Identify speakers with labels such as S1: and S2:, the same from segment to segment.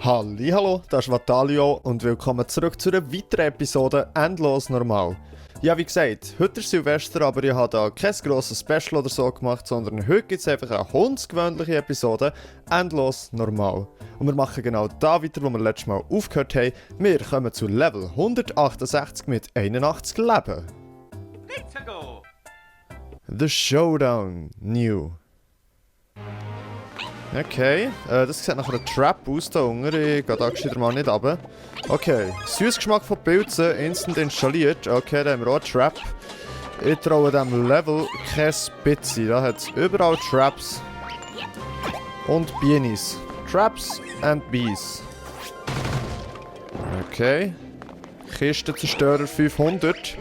S1: Hallo, das ist Vatalio und willkommen zurück zu einer weiteren Episode Endlos Normal. Ja, wie gesagt, heute ist Silvester, aber ich habe da kein grosses Special oder so gemacht, sondern heute gibt es einfach eine hundsgewöhnliche Episode Endlos Normal. Und wir machen genau da weiter, wo wir letztes Mal aufgehört haben. Wir kommen zu Level 168 mit 81 Leben.
S2: Let's go!
S1: The Showdown New. Okay, das sieht nach einer Trap aus da unten. Ich gehe da gescheiter mal nicht runter. Okay, Süßgeschmack von Pilzen, instant installiert. Okay, da haben wir auch eine Trap. Ich traue diesem Level kein Spitze. Da hat es überall Traps und Bienis. Traps and Bees. Okay. Kistenzerstörer 500.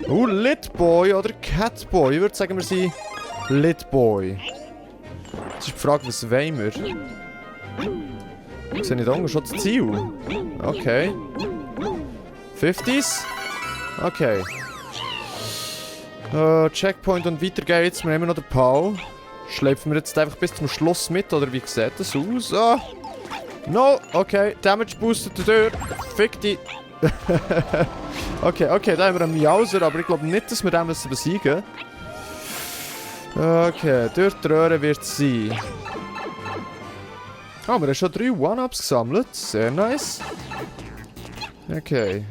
S1: Litboy oder Catboy. Ich würde sagen, wir sind Litboy. Jetzt ist die Frage, was wollen wir? Sehe ich da unten schon das Ziel? Okay. 50s? Okay. Checkpoint und weiter geht's. Wir haben immer noch den Paul. Schleifen wir jetzt einfach bis zum Schluss mit, oder wie sieht das aus? Ah. No, okay. Damage boostet die Tür. Fick die. Okay, da haben wir einen Miauser, aber ich glaube nicht, dass wir den besiegen müssen. Okay, durch die Röhre wird es sein. Oh, wir haben schon 3 One-Ups gesammelt. Sehr nice. Okay.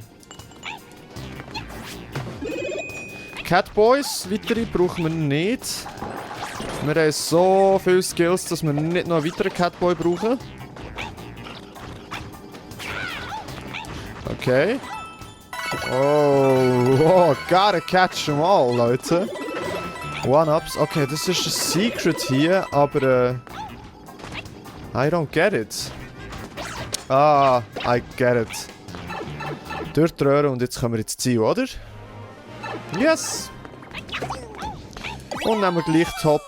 S1: Catboys, weitere brauchen wir nicht. Wir haben so viele Skills, dass wir nicht noch einen weiteren Catboy brauchen. Okay. Oh, gotta catch them all, Leute. One-Ups. Okay, das ist ein Secret hier, aber I don't get it. Ah, I get it. Durch die Röhre und jetzt kommen wir ins Ziel, oder? Yes! Und nehmen wir gleich Top.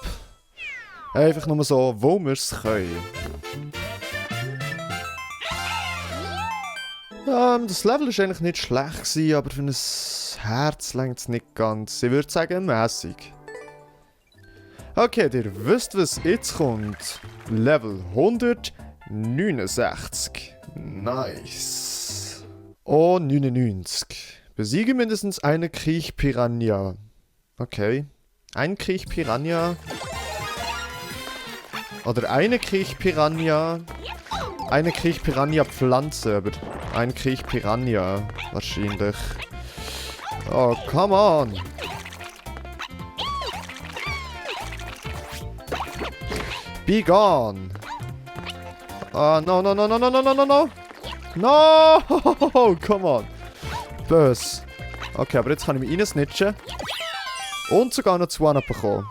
S1: Einfach nur so, wo wir es können. Das Level war eigentlich nicht schlecht gewesen, aber für ein Herz längt es nicht ganz. Ich würde sagen, mäßig. Okay, ihr wisst, was jetzt kommt. Level 169. Nice. Oh, 99. Besiege mindestens eine Kriechpiranha. Okay. Ein Kriechpiranha. Oder eine Kriechpiranha. Eine Kriechpiranha-Pflanze, aber ein Kriechpiranha wahrscheinlich. Oh, come on. Be gone! Oh, no. No! Come on! Bös. Okay, aber jetzt kann ich mich reinsnitchen. Und sogar noch 2 One-Up bekommen.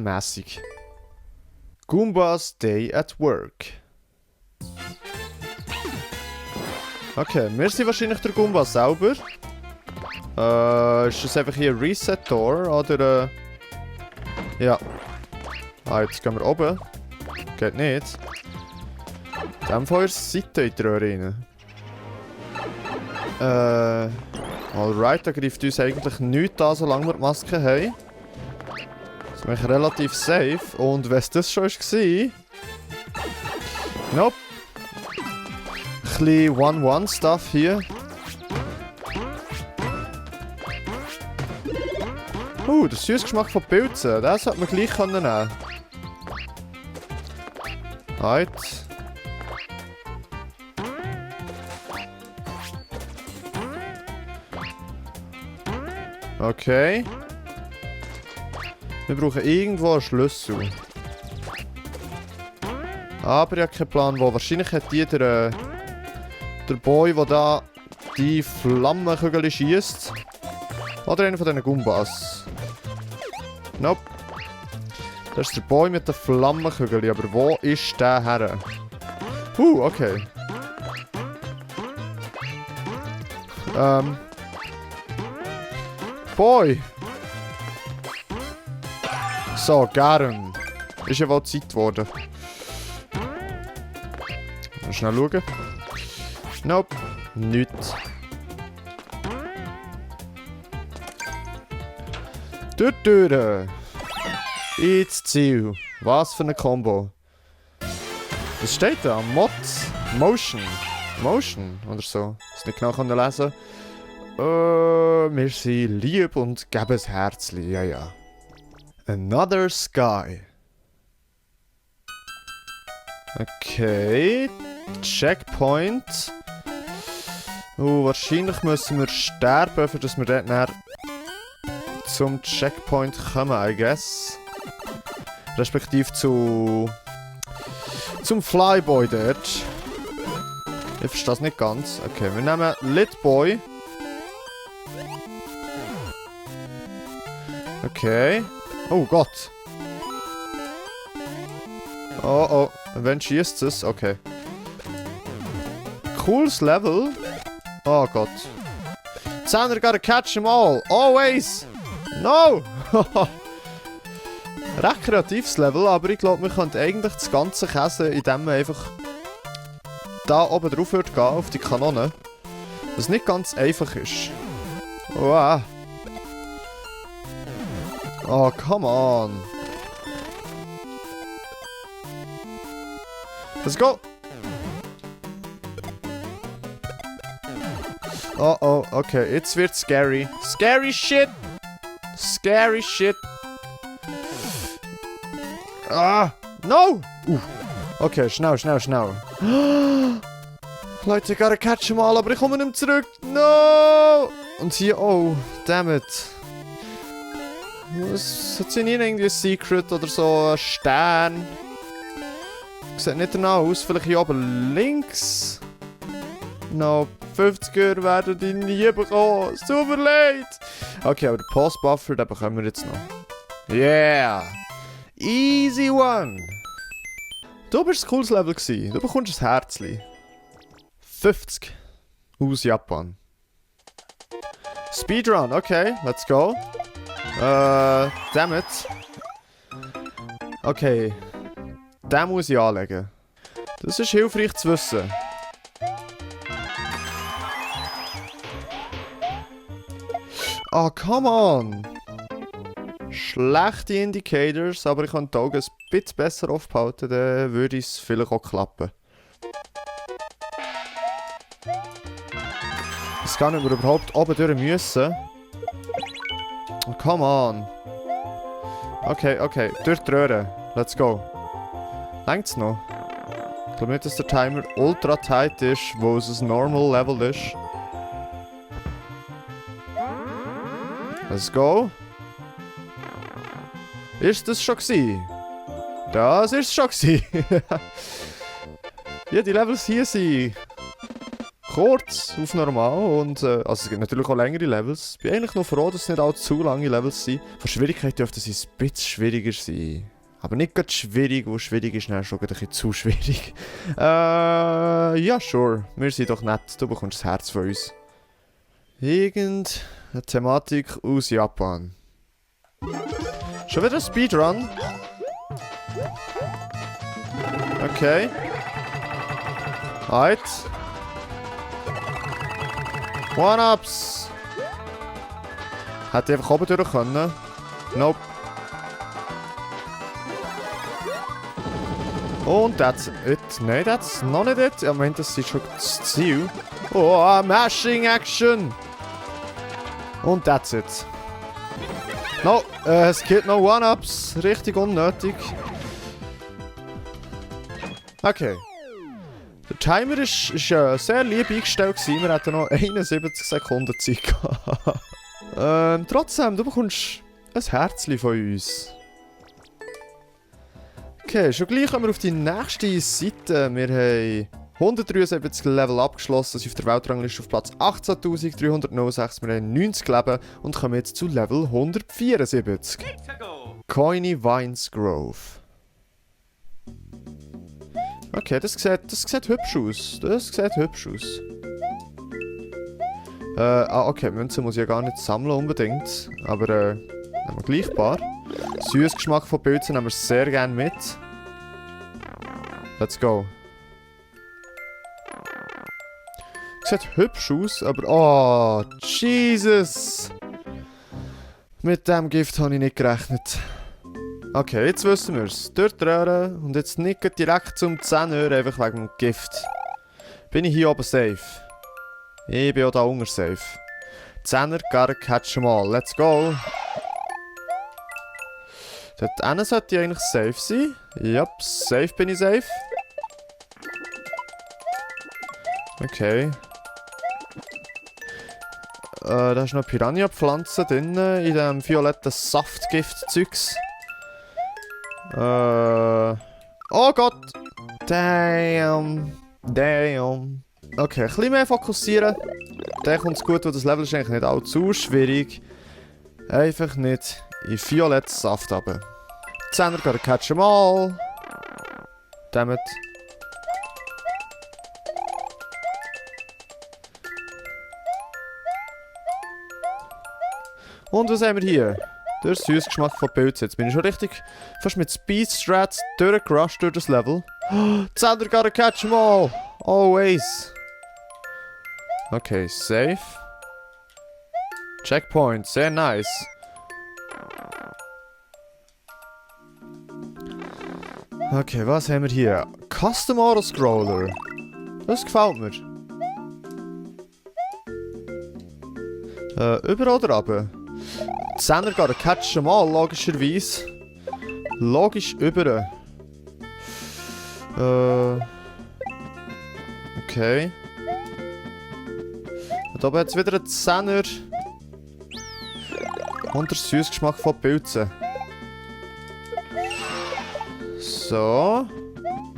S1: Mäßig. Goombas Day at Work. Okay, wir sind wahrscheinlich der Goomba selber. Ist das einfach hier ein Reset-Door, oder ja. Ah, jetzt gehen wir oben. Geht nicht. In dem Fall ist die Seite in die Röhre rein. Alright, da greift uns eigentlich nichts an, solange wir die Maske haben. Das ist eigentlich relativ safe. Und wenn es das schon war... Nope. Ein bisschen One-One-Stuff hier. Der Süßgeschmack von Pilzen, das sollte man gleich nehmen. Halt. Okay. Wir brauchen irgendwo einen Schlüssel. Aber ich habe keinen Plan wo. Wahrscheinlich hat der Boy, der da die Flammenkugel schießt. Oder einer von diesen Goombas. Nope. Das ist der Boy mit der Flammenkugel, aber wo ist der her? Okay. Boy! So, Garen. Ist ja wohl Zeit geworden. Mal schnell schauen. Nope. Nichts. Durch die Türe. Ins Ziel. Was für eine Combo. Was steht da? Motion. Motion oder so. Das nicht genau lesen. Wir sind lieb und geben ein Herzli. Ja, ja. Another Sky. Okay. Checkpoint. Wahrscheinlich müssen wir sterben, für dass wir dort nachher zum Checkpoint kommen, I guess. Respektive zum Flyboy dort. Ich verstehe das nicht ganz. Okay, wir nehmen Litboy. Okay. Oh Gott. Oh oh. Wenn schießt es? Okay. Cooles Level. Oh Gott. Xander gotta catch them all. Always. No. Recht kreatives Level, aber ich glaube, wir könnten eigentlich das Ganze käsen, indem man einfach da oben drauf gehen, auf die Kanone. Was nicht ganz einfach ist. Wow. Oh, come on. Let's go. Oh oh, okay, jetzt wird's scary. Scary shit! Scary shit! Ah! No! Okay, schnell. Leute, ich gotta catch them all, aber ich komme nicht mehr zurück. No! Und hier, oh, damn it. Hat sie nie irgendwie ein Secret oder so, ein Stern? Sieht nicht danach aus, vielleicht hier oben links. No, 50er werden die nie bekommen. Es tut mir leid. Okay, aber den Postbuffer, den bekommen wir jetzt noch. Yeah! Easy one! Du bist ein cooles Level gewesen. Du bekommst ein Herzli. 50. Aus Japan. Speedrun, okay, let's go. Damn it. Okay. Den muss ich anlegen. Das ist hilfreich zu wissen. Oh, come on! Schlechte Indicators, aber ich kann die Augen ein bisschen besser aufhalten, dann würde es vielleicht auch klappen. Es kann nicht mehr überhaupt oben durch müssen. Oh, come on! Okay, durch die Röhre. Let's go. Längt's noch? Ich glaube nicht, dass der Timer ultra tight ist, wo es ein Normal Level ist. Let's go. Ist das schon gewesen? Das ist schon gewesen. Ja, die Levels hier sind kurz auf normal und also es gibt natürlich auch längere Levels. Ich bin eigentlich noch froh, dass es nicht allzu lange Levels sind. Von Schwierigkeit dürfte es ein bisschen schwieriger sein. Aber nicht gerade schwierig, wo schwierig ist, dann schon ein bisschen zu schwierig. Ja, sure. Wir sind doch nett. Du bekommst das Herz von uns. Irgendeine Thematik aus Japan. Schon wieder ein Speedrun. Okay. Halt. One-Ups. Hätte ich einfach oben durch können. Nope. Und that's it. Nein, that's noch nicht it. Ich meine, das ist schon das Ziel. Oh, Mashing Action. Und that's it. No, es gibt noch One-Ups. Richtig unnötig. Okay. Der Timer ist sehr lieb eingestellt gewesen. Wir hatten noch 71 Sekunden Zeit gehabt. Trotzdem, du bekommst ein Herzchen von uns. Okay, schon gleich kommen wir auf die nächste Seite. Wir haben 173 Level abgeschlossen, sind auf der Weltrangliste auf Platz 18.306. Wir haben 90 Leben und kommen jetzt zu Level 174. Coiny Vines Grove. Okay, das sieht hübsch aus. Das sieht hübsch aus. Okay, Münzen muss ich ja gar nicht sammeln unbedingt. Aber nehmen wir gleich ein paar. Süßgeschmack von Pilzen nehmen wir sehr gerne mit. Let's go. Sieht hübsch aus, aber... Oh, Jesus! Mit dem Gift habe ich nicht gerechnet. Okay, jetzt wissen wir es. Dort rühren und jetzt nicht direkt zum 10 Uhr, einfach wegen dem Gift. Bin ich hier oben safe? Ich bin auch da unten safe. 10er, gotta catch 'em all. Let's go. Dort hinten sollte ich eigentlich safe sein. Yup, safe bin ich safe. Okay. Da ist noch Piranha-Pflanze drin, in dem violetten Saftgift-Zeugs. Oh Gott! Damn! Damn! Okay, ein bisschen mehr fokussieren. Dann kommt es gut, weil das Level ist eigentlich nicht allzu schwierig. Einfach nicht in violetten Saft runter. 10er gotta catch 'em all. Dammit. Und was haben wir hier? Der süße Geschmack von Pilzen. Jetzt bin ich schon richtig fast mit Speed Strats durchgerusht durch das Level. 10er gotta catch 'em all. Always. Okay, safe. Checkpoint, sehr nice. Okay, was haben wir hier? Custom Auto Scroller. Das gefällt mir. Über oder runter? 10er gotta catch 'em all, logischerweise. Logisch über. Okay. Und oben hat es wieder einen 10er. Und der süße Geschmack von Pilzen. So.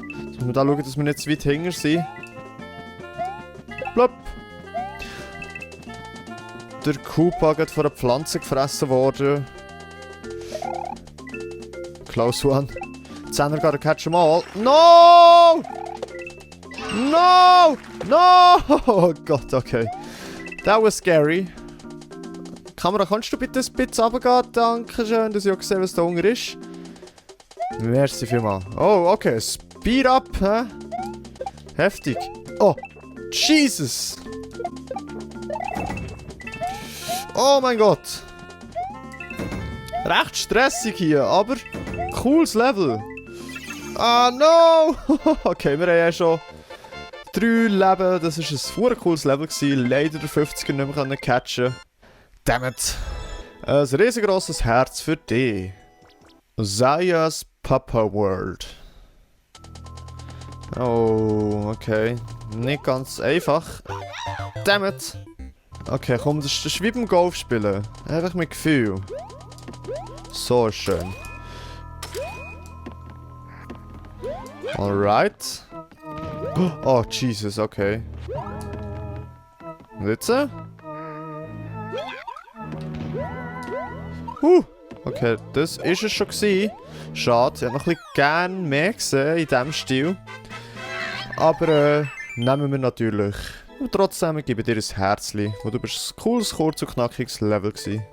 S1: Jetzt müssen wir da schauen, dass wir nicht zu weit hinter sind. Blöpp. Der Koopa geht von einer Pflanze gefressen worden. Close one. 10er gotta catch 'em all. No! No! No! Oh Gott, okay. That was scary. Kamera, kannst du bitte ein bisschen runtergehen? Dankeschön, dass ich auch gesehen, was da unten ist. Merci vielmals. Oh, okay. Speed up, hä? Heftig. Oh, Jesus! Oh mein Gott! Recht stressig hier, aber cooles Level. Ah, no! Okay, wir haben ja schon 3 Leben. Das war ein super cooles Level gewesen. Leider der 50er nicht mehr catchen. Dammit. Ein riesengroßes Herz für dich. Zaya's Papa World. Oh, okay. Nicht ganz einfach. Dammit. Okay, komm, das ist wie beim Golf spielen. Einfach mit Gefühl. So schön. Alright. Oh, Jesus, okay. Und jetzt? Okay, das ist es schon gewesen. Schade, ich hätte noch ein bisschen gerne mehr gesehen in diesem Stil. Aber nehmen wir natürlich. Und trotzdem gebe ich dir ein Herzchen, wo du bist ein cooles, kurz und knackiges Level gewesen.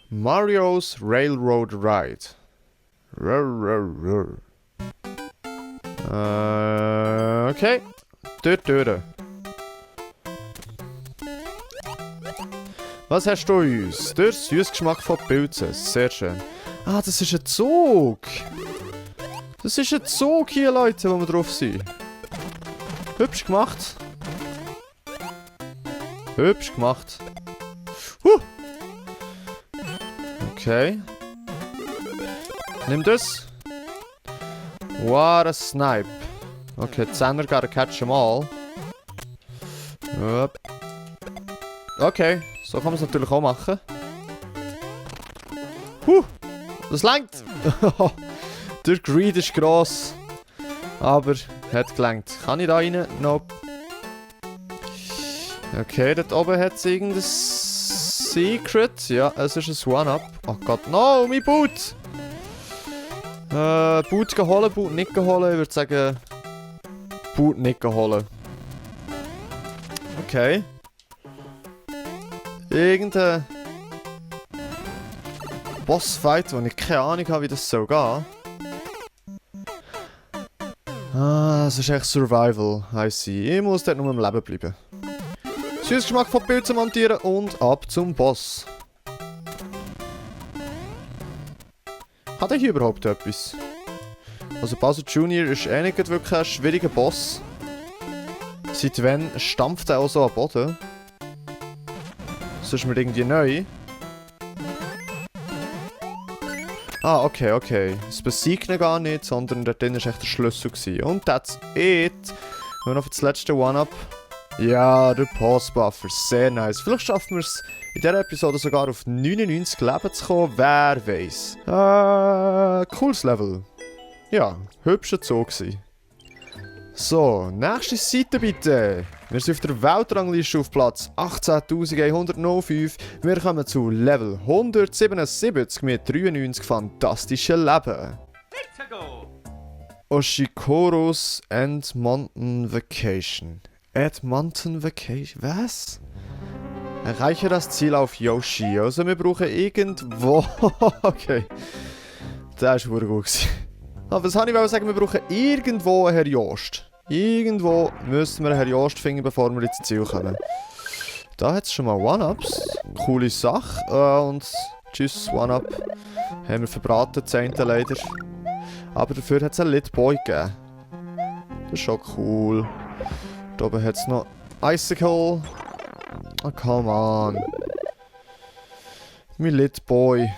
S1: Mario's Railroad Ride. Okay. Dort durch. Was hast du uns? Der süße Geschmack von Pilzen. Sehr schön. Ah, das ist ein Zug. Das ist ein Zug hier, Leute, wo wir drauf sind. Hübsch gemacht. Hübsch gemacht. Okay. Nimm das. What a snipe. Okay, 10er gotta catch 'em all. Yep. Okay, so kann man es natürlich auch machen. Das langt. Der Greed ist gross. Aber hat gelangt. Kann ich da rein? Nope. Okay, dort oben hat es irgendein Secret. Ja, es ist ein One-Up. Oh Gott, no, mein Boot! Boot geholt, Boot nicht geholt. Ich würde sagen, Boot nicht geholt. Okay. Irgendein Bossfight, wo ich keine Ahnung habe, wie das soll gehen. Ah, es ist echt Survival, I see. Ich muss dort nur am Leben bleiben. Süßes Geschmack von Pilzen montieren und ab zum Boss. Hat er hier überhaupt etwas? Also Bowser Jr. ist eh nicht wirklich ein schwieriger Boss. Seit wann stampft er auch so am Boden? Das ist mir irgendwie neu. Ah, okay, okay. Das besiegt ihn gar nicht, sondern dort drin war echt der Schlüssel gewesen. Und that's it. Wir noch für das letzte One-Up. Ja, der Pause-Buffer. Sehr nice. Vielleicht schaffen wir es in dieser Episode sogar auf 99 Leben zu kommen. Wer weiß. Cooles Level. Ja, hübscher Zoo gewesen. So, nächste Seite bitte. Wir sind auf der Weltrangliste auf Platz 18.105. Wir kommen zu Level 177 mit 93 fantastischen Leben.
S2: Let's go!
S1: Oshikoros and Mountain Vacation. Mountain Vacation? Was? Erreiche das Ziel auf Yoshi. Also wir brauchen irgendwo... okay. Das war gut gewesen. Aber was wollte ich sagen? Wir brauchen irgendwo einen Herr Jost. Irgendwo müssen wir einen Herr Jost finden, bevor wir ins Ziel kommen. Da hat es schon mal One-Ups. Coole Sache. Und tschüss, One-Up. Haben wir verbraten, 10. leider. Aber dafür hat es einen Lit Boy gegeben. Das ist schon cool. Da oben hat es noch Icicle. Oh, come on. Mein Lit Boy.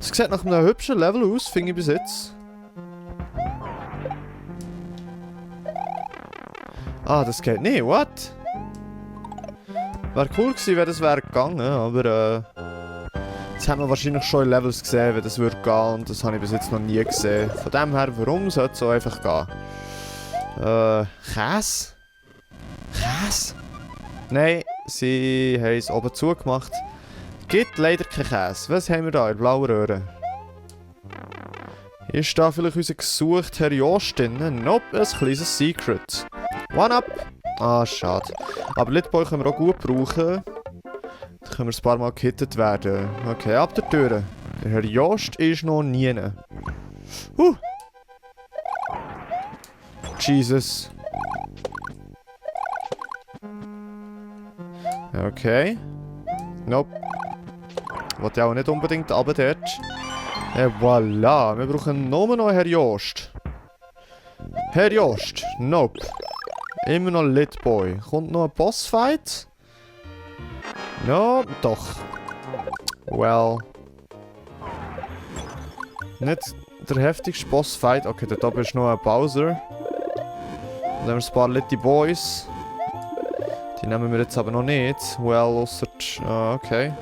S1: Es sieht nach einem hübschen Level aus, finde ich bis jetzt. Ah, das geht nicht, what? Wäre cool gewesen, wenn das wäre gegangen, aber jetzt haben wir wahrscheinlich schon in Levels gesehen, wie das würde gehen und das habe ich bis jetzt noch nie gesehen. Von dem her, warum sollte es so einfach gehen? Käse? Käse? Nein, sie haben es oben zugemacht. Gibt leider keinen Käse. Was haben wir da in blauer Röhre? Ist da vielleicht unser gesuchter Herr Jost drin? Nope, ein kleines Secret. One-Up! Ah, schade. Aber Litboy können wir auch gut brauchen. Dann können wir ein paar Mal gehittet werden. Okay, ab der Tür. Der Herr Jost ist noch nie. Jesus. Okay. Nope. Wollte ich auch nicht unbedingt runter dort. Voilà. Wir brauchen nur noch Herr Jost. Herr Jost. Nope. Immer noch Litboy. Kommt noch ein Bossfight? No, doch. Well. Nicht der heftigste Bossfight. Okay, dort oben ist noch ein Bowser. Dann haben wir ein paar Litty Boys. Die nehmen wir jetzt aber noch nicht. Well, ausser... okay.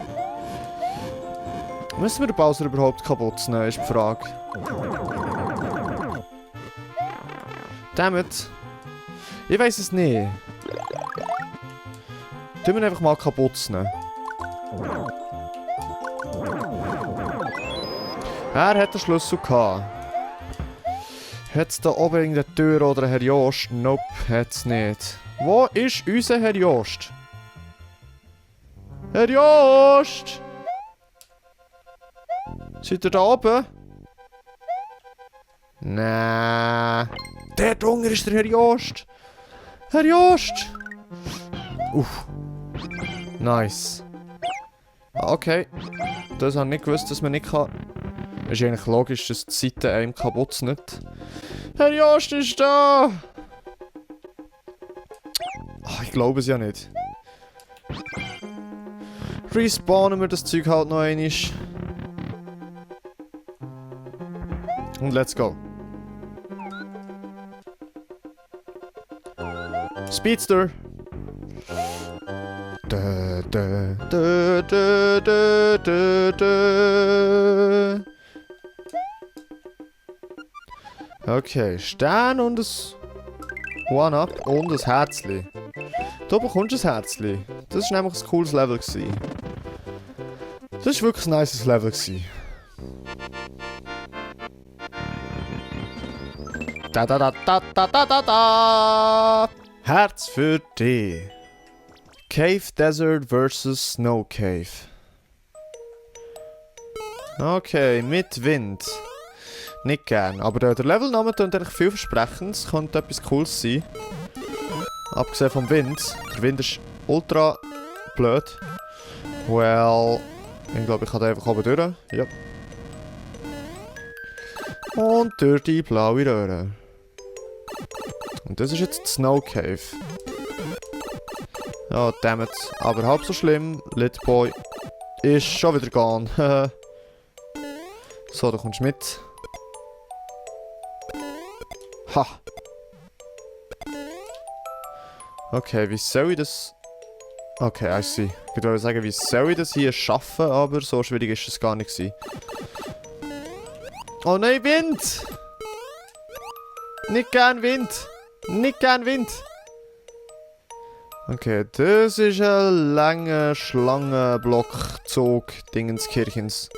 S1: Müssen wir den Bowser überhaupt kaputt nehmen, ist die Frage. Dammit. Ich weiß es nicht. Tun wir ihn einfach mal kaputt nehmen. Er hat den Schlüssel gehabt. Hat es da oben irgendeine Tür oder ein Herr Jost? Nope, hat es nicht. Wo ist unser Herr Jost? Herr Jost! Seid ihr da oben? Nein. Dort unten ist der Herr Jost. Herr Jost! Uff. Nice. Okay. Das habe ich nicht gewusst, dass man nicht kann. Ist eigentlich logisch, dass die Seite einem kaputt nicht. Herr Jost ist da! Ach, ich glaube es ja nicht. Respawnen wir das Zeug halt noch einmal. Und let's go. Speedster. Da, da, da, da, da, da, da. Okay, Stern und das One-Up und das Herzli. Da bekommst du ein Herzli. Das war nämlich ein cooles Level gewesen. Das war wirklich ein nices Level gewesen. Da da da da da da da da. Herz für dich. Cave Desert vs Snow Cave. Okay, mit Wind. Nicht gern, aber der Levelname klingt eigentlich vielversprechend. Es könnte etwas Cooles sein. Abgesehen vom Wind. Der Wind ist ultra blöd. Well, ich glaube, ich kann da einfach oben durch. Ja. Und durch die blaue Röhre. Und das ist jetzt die Snow Cave. Ja, dammit. Aber halb so schlimm. Little Boy ist schon wieder gone. So, du kommst mit. Ha! Okay, wie soll ich das... Okay, I see. Ich wollte sagen, wie soll ich das hier schaffen, aber so schwierig ist es gar nicht gewesen. Oh nein, Wind! Nicht gern Wind! Nicht gern Wind! Okay, das ist ein langer Schlangenblock-Zug Dingenskirchens.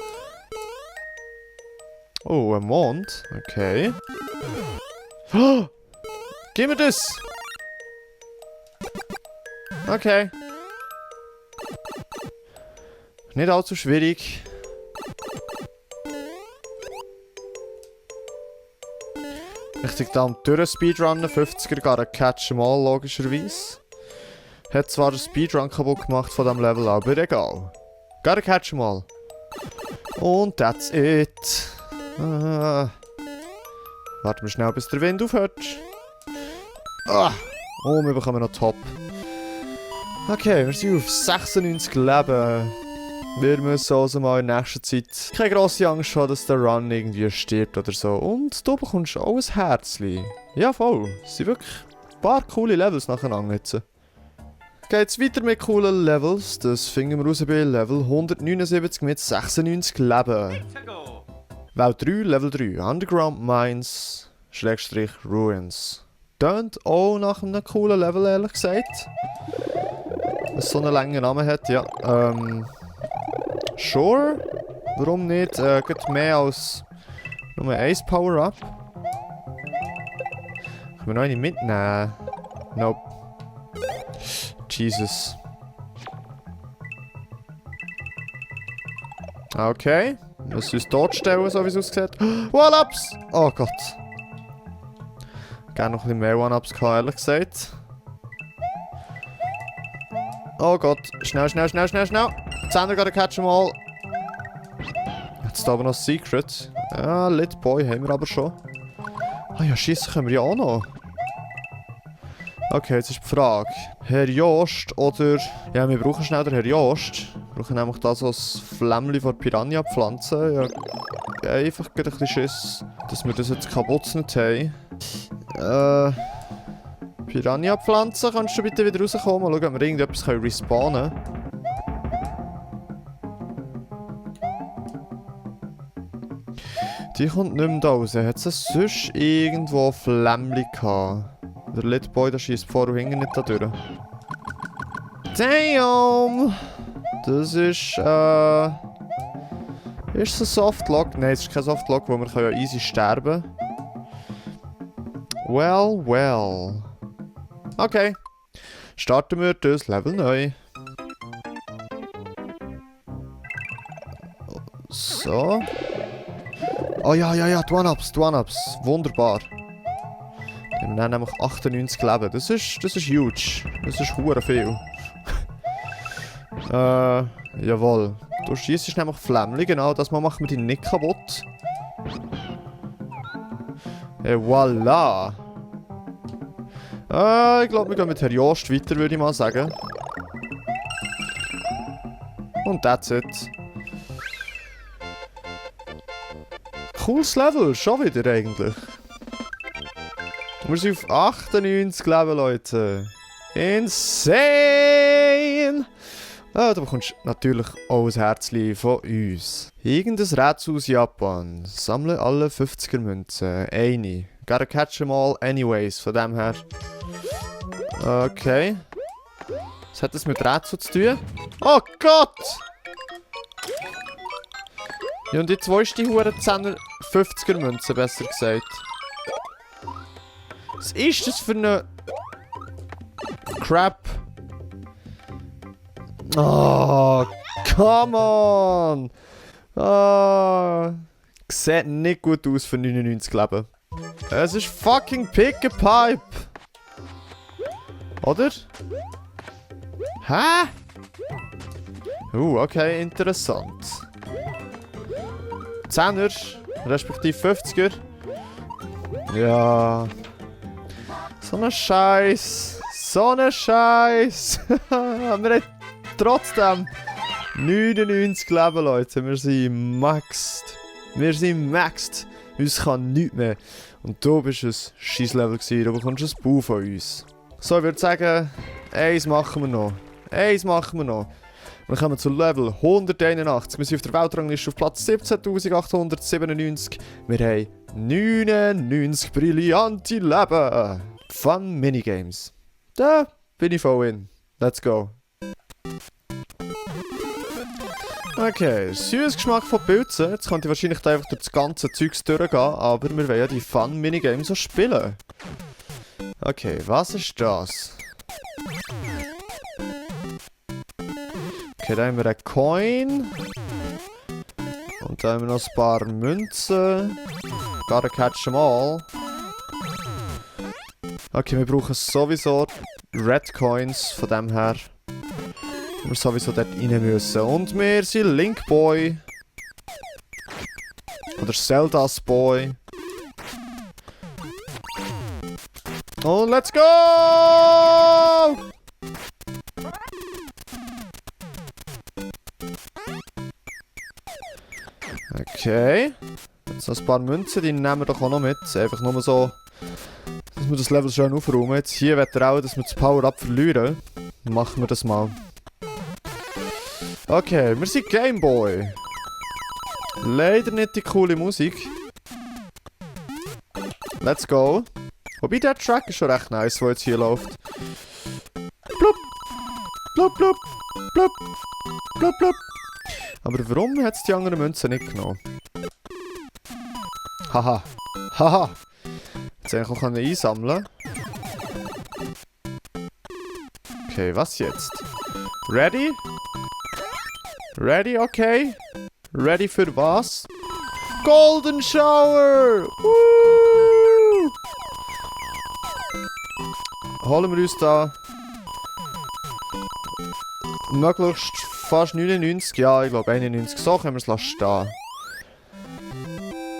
S1: Oh, ein Mond. Okay. Oh, gib mir das! Okay. Nicht allzu schwierig. Richtig da durch Speedrunnen, 50er gar Catch 'em all logischerweise. Hat zwar den Speedrun kaputt gemacht von diesem Level, aber egal. Gotta catch 'em all. Und that's it. Warten wir schnell, bis der Wind aufhört. Oh, wir bekommen noch Top. Okay, wir sind auf 96 Leben. Wir müssen also mal in nächster Zeit keine grosse Angst haben, dass der Run irgendwie stirbt oder so. Und du bekommst auch ein Herzchen. Ja, voll. Es sind wirklich ein paar coole Levels nacheinander jetzt. Geht's weiter mit coolen Levels. Das finden wir raus bei Level 179 mit 96 Leben.
S2: Let's go.
S1: Welt 3, Level 3. Underground Mines, Schrägstrich Ruins. Tönt auch nach einem coolen Level, ehrlich gesagt. Was so einen langen Namen hat, ja. Sure. Warum nicht? Geht mehr als nur ein Power-Up. Können wir noch eine mitnehmen? Nope. Jesus. Okay. Wir müssen uns dort stellen, so wie es aussieht. One-Ups! Oh Gott. Gerne noch ein bisschen mehr One-Ups gehabt, ehrlich gesagt. Oh Gott. Schnell, schnell, schnell, schnell, schnell. Zander gotta catch 'em all. Jetzt aber noch Secret. Ja, Little Boy haben wir aber schon. Ah ja, schießen können wir ja auch noch. Okay, jetzt ist die Frage. Herr Jost oder... Ja, wir brauchen schnell den Herr Jost. Wir brauchen nämlich das als Flämmchen von Piranha-Pflanzen. Ja, einfach ein bisschen Schiss, dass wir das jetzt kaputt nicht haben. Piranha-Pflanzen, kannst du bitte wieder rauskommen? Mal schauen, ob wir irgendetwas respawnen können. Die kommt nicht mehr da raus. Hat es sonst irgendwo Flämmchen gehabt? Der Little Boy, der schießt vor und hinten nicht da durch. Damn! Das ist, ist es ein Softlock? Nein, es ist kein Softlock, weil wir können ja easy sterben. Well, well. Okay. Starten wir das Level neu. So. Oh ja, ja, ja, die One-Ups, die One-Ups. Wunderbar. Wir haben nämlich 98 Leben. Das ist huge. Das ist hure viel. Jawohl. Du schießt nämlich Flämmchen, genau. Das Mal machen wir die nicht kaputt. Voilà. Ich glaube, wir gehen mit Herr Jost weiter, würde ich mal sagen. Und that's it. Cooles Level, schon wieder eigentlich. Wir sind auf 98 Leben, Leute. Insane! Ah, da bekommst du natürlich auch ein Herzchen von uns. Irgendein Rätsel aus Japan. Sammle alle 50er Münzen. Eine. Gotta catch them all anyways, von dem her. Okay. Was hat das mit Rätsel zu tun? Oh Gott! Ja, und jetzt wo ist die hure 10er 50er Münze, besser gesagt. Was ist das für eine... Crap? Oh, come on! Sieht nicht gut aus für 99 Leben. Es ist fucking Pick a Pipe! Oder? Hä? Okay, interessant. 10er, respektive 50er. Ja. So ein Scheiß. So ein Scheiß. Wir haben trotzdem 99 Leben, Leute. Wir sind maxed. Wir sind maxed. Uns kann nichts mehr. Und du bist ein Scheisslevel gewesen. Du bekommst ein Bau von uns. So, ich würde sagen, eins machen wir noch. Eins machen wir noch. Wir kommen zu Level 181. Wir sind auf der Weltrangliste auf Platz 17.897. Wir haben 99 brillante Leben. Fun Minigames. Da bin ich voll in. Let's go. Okay, süßes Geschmack von Pilzen. Jetzt könnte ich wahrscheinlich da einfach durch das ganze Zeugs durchgehen, aber wir wollen ja die Fun Minigames so spielen. Okay, was ist das? Okay, da haben wir einen Coin. Und da haben wir noch ein paar Münzen. Gotta catch them all. Okay, wir brauchen sowieso Red Coins, von dem her. Wir sowieso dort rein müssen. Und wir sind Link Boy. Oder Zelda's Boy. Und let's go! Okay. Jetzt noch ein paar Münzen, die nehmen wir doch auch noch mit. Einfach nur so, dass wir das Level schön aufräumen. Jetzt hier wird er auch, dass wir das Power-Up verlieren. Dann machen wir das mal. Okay, wir sind Gameboy. Leider nicht die coole Musik. Let's go. Wobei der Track ist schon recht nice, der jetzt hier läuft. Blub! Blub, blub! Blub! Blub, blub! Aber warum hat es die anderen Münzen nicht genommen? Haha. Haha. Jetzt hätte ich auch einsammeln. Okay, was jetzt? Ready? Ready, okay. Ready für was? Golden Shower! Woo! Holen wir uns da möglichst fast 99, ja, ich glaube 91. So können wir es stehen.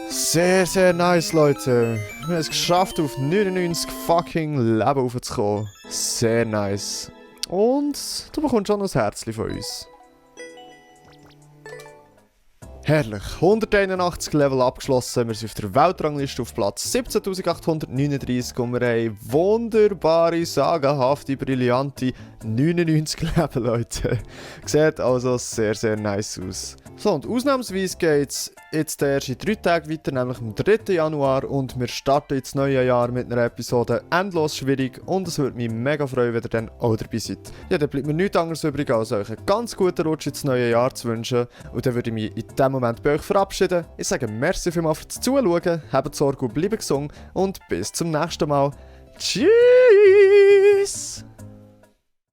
S1: Sehr, sehr nice, Leute. Wir haben es geschafft, auf 99 fucking Leben raufzukommen. Sehr nice. Und du bekommst schon noch ein Herzchen von uns. Herrlich. 181 Level abgeschlossen. Wir sind auf der Weltrangliste auf Platz 17.839 und wir haben wunderbare, sagenhafte, brillante 99 Leben, Leute. Sieht also sehr, sehr nice aus. So, und ausnahmsweise geht es jetzt erst in 3 Tagen weiter, nämlich am 3. Januar. Und wir starten jetzt das neue Jahr mit einer Episode endlos schwierig. Und es würde mich mega freuen, wenn ihr dann auch dabei seid. Ja, dann bleibt mir nichts anderes übrig, als euch einen ganz guten Rutsch ins neue Jahr zu wünschen. Und dann würde ich mich in diesem Moment bei euch verabschieden. Ich sage merci vielmals fürs Zuschauen, habt Sorge und bleibt gesund. Und bis zum nächsten Mal. Tschüss!